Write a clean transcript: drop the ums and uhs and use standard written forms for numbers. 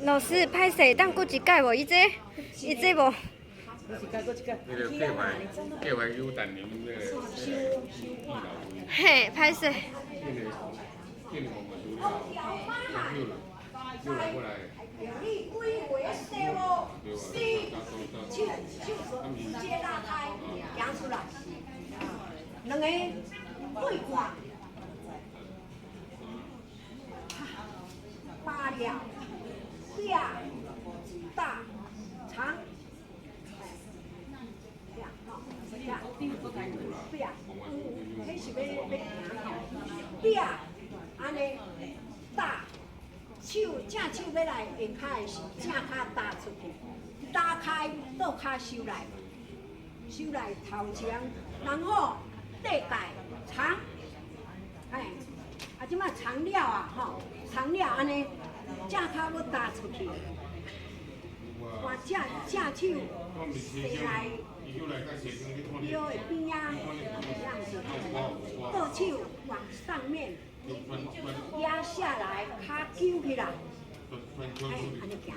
老師，歹勢，等閣一擺無？伊這，伊這無。那個計劃計劃有淡寧那個醫療費。嘿，歹勢。那個那個我們都又又來過來。對啊，手手直接拉開，行出來，兩个對掛，八了，壁大長，壁，彼是欲欲行吼，壁按呢搭手正手欲來下跤的時，正跤踏出去，打開倒跤收來，收來頭前，然後對蓋長，哎，啊，這擺長了啊，吼，長了按呢，正跤欲踏出去，換正正手踅來腰的邊仔，這樣子，倒手往上面壓下來，跤揪起來，哎，按呢行。